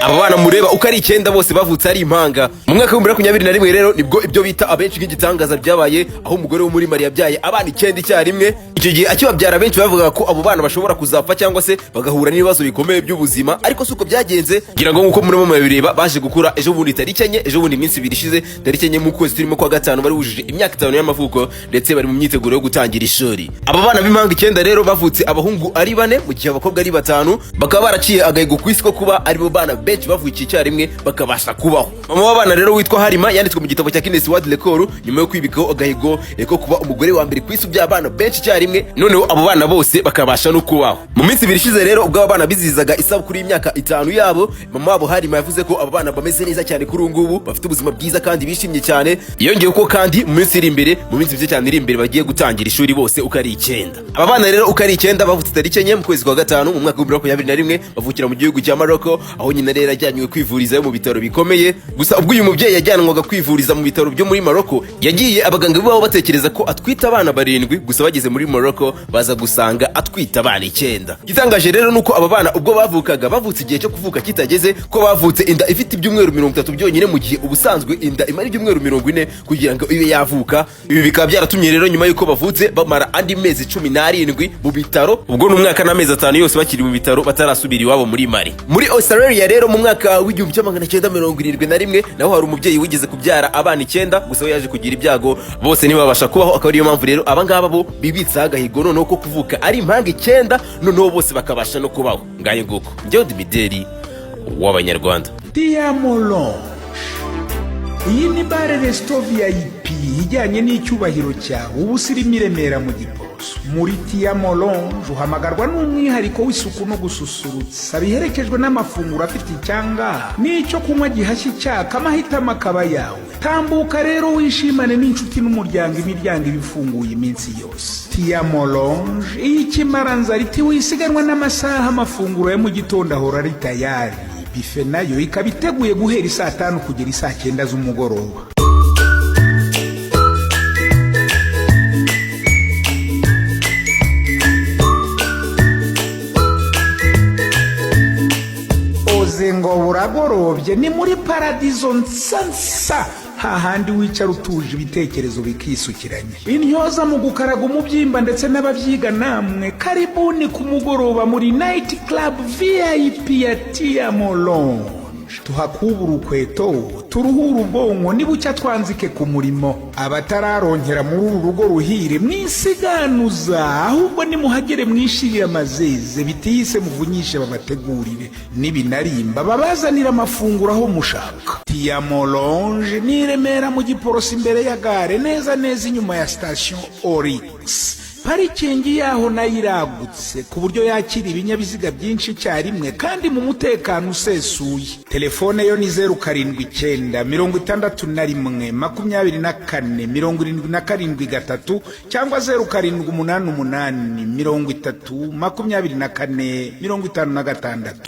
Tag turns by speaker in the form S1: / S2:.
S1: Aba bana mureba uko ari icyenda bose bavutse ari impanga. Mu mwaka wa 2021 rero nibwo ibyo bita abenshi nk'igitangaza byabaye, aho umugore wo muri Mali yabyaye abana icyenda icyarimwe. Icyo gihe akibabyara, benshi bavugaga ko abo bana bashobora kuzapfa cyangwa se bagahura n'ibibazo bikomeye by'ubuzima, ariko si uko byagenze. Ngira ngo nk'uko murimo murabireba, baje gukura ejo bundi tariki 4, ejo bundi iminsi 2 ishize, tariki 4 mu kwezi turimo kwa gatanu, bari bujuje imyaka 5 y'amavuko, ndetse bari mu myiteguro yo gutangira ishuri. Aba bana b'impanga icyenda rero bavutse abahungu ari bane mu gihe abakobwa ari batanu, bakaba baraciye agahigo ku isi ko kuba aribo bana benshi bavukiye icyarimwe bakabasha kubaho. Mama w'abana rero witwa Harima yanditswe mu gitabo cya Guinness World Record nyuma yo kwibikaho agahigo ko kuba umugore wa mbere ku isi ubyara abana benshi icyarimwe, noneho abo bana bose bakabasha no kubaho. Mu minsi 2 ishize rero, ubwo aba bana bizihizaga isabukuru y'imyaka 5 yabo, mama wabo Harima yavuze ko aba bana bameze neza cyane kuri ubu ngubu, bafite ubuzima bwiza kandi bishimye cyane. Yongeyeho ko kandi mu minsi iri imbere, mu minsi mike cyane iri imbere, bagiye gutangira ishuri bose uko ari icyenda. Aba bana rero uko ari icyenda bavutse tariki 4 mu kwezi kwa gatanu mu mwaka wa 2021, bavukira mu gihugu cya Morocco, aho nyina rero yajyanywe kwivurizayo mu bitaro bikomeye. Gusa ubwo uyu mubyeyi yajyanwaga kwivuriza mu bitaro byo muri Morocco, yagiye abaganga babo batekereza ko atwite abana barindwi, gusa bageze muri Morocco baza gusanga atwite abana icyenda. Igitangaje rero nuko aba bana ubwo bavukaga bavutse igihe cyo kuvuka kitageze, ko bavutse inda ifite ibyumweru 30 byonyine, mu gihe ubusanzwe inda imara ibyumweru 40 kugira ngo ibe yavuka. Ibi bikaba byaratumye rero nyuma y'uko bavutse bamara andi mezi 17 mu bitaro, ubwo ni umwaka n'amezi 5 yose bakiri mu bitaro batarasubira iwabo muri Mali. Muri Australia rero, mu mwaka wa 1971, naho hari umubyeyi wigeze kubyara abana icyenda, gusa we yaje kugira ibyago bose ntibabasha kubaho. Akaba ariyo mpamvu rero abangaba bo bibitseho agahigo noneho ko kuvuka ari impanga icyenda, noneho bose bakabasha no kubaho. Ngayo nguko, njyewe ndi Mideli w'Abanyarwanda.
S2: Tiyamo Lounge, iyi ni bar resto VIP ijyanye n'icyubahiro cyawe, ubusirimu i Remera mu Giporoso. Muri Tiyamo Lounge uhamagarwa n'umwihariko w'isuku no gususurutsa, biherekejwe n'amafunguro afite icyanga n'icyo kunywa gihashye icyaka, amahitamo akaba yawe. Tambuka rero wishimane n'inshuti n'umuryango, imiryango iba ifunguye iminsi yose. Tiyamo Lounge, iyo ikimaranzara iti wisiganwa n'amasaha, amafunguro ya mu gitondo ahora ari tayari, buffet nayo ikaba iteguye guhera isaa 5 kugera isaa 9 z'umugoroba. Oze ngo buragorobye, ni muri paradizo nsansa, hahandi wicara utuje ibitekerezo bikisukiranya, intyoza mu gukaraga umubyimba ndetse n'ababyiga. Namwe karibuni ku mugoroba muri night club VIP ya Tiyamo Lounge. Tuhakubura urukweto, turuhura ubwonko, nibucya twanzike ku murimo. Abatararonkera muri uru rugo ruhire mwisiganuza, ahubwo nimuhagere mwishirire amazeze, bitihise muvunyishe babategurire, nibinarimba babazanira amafunguro aho mushaka. Tiyamo Lounge ni i Remera mu Giporoso, imbere ya gare, neza neza inyuma ya sitasiyo Orix. Parikingi yaho nayo iragutse ku buryo yakira ibinyabiziga byinshi icyarimwe kandi mu mutekano usesuye. Telefone yo ni 079 61 24 77 3, cyangwa 0788 30 24 56.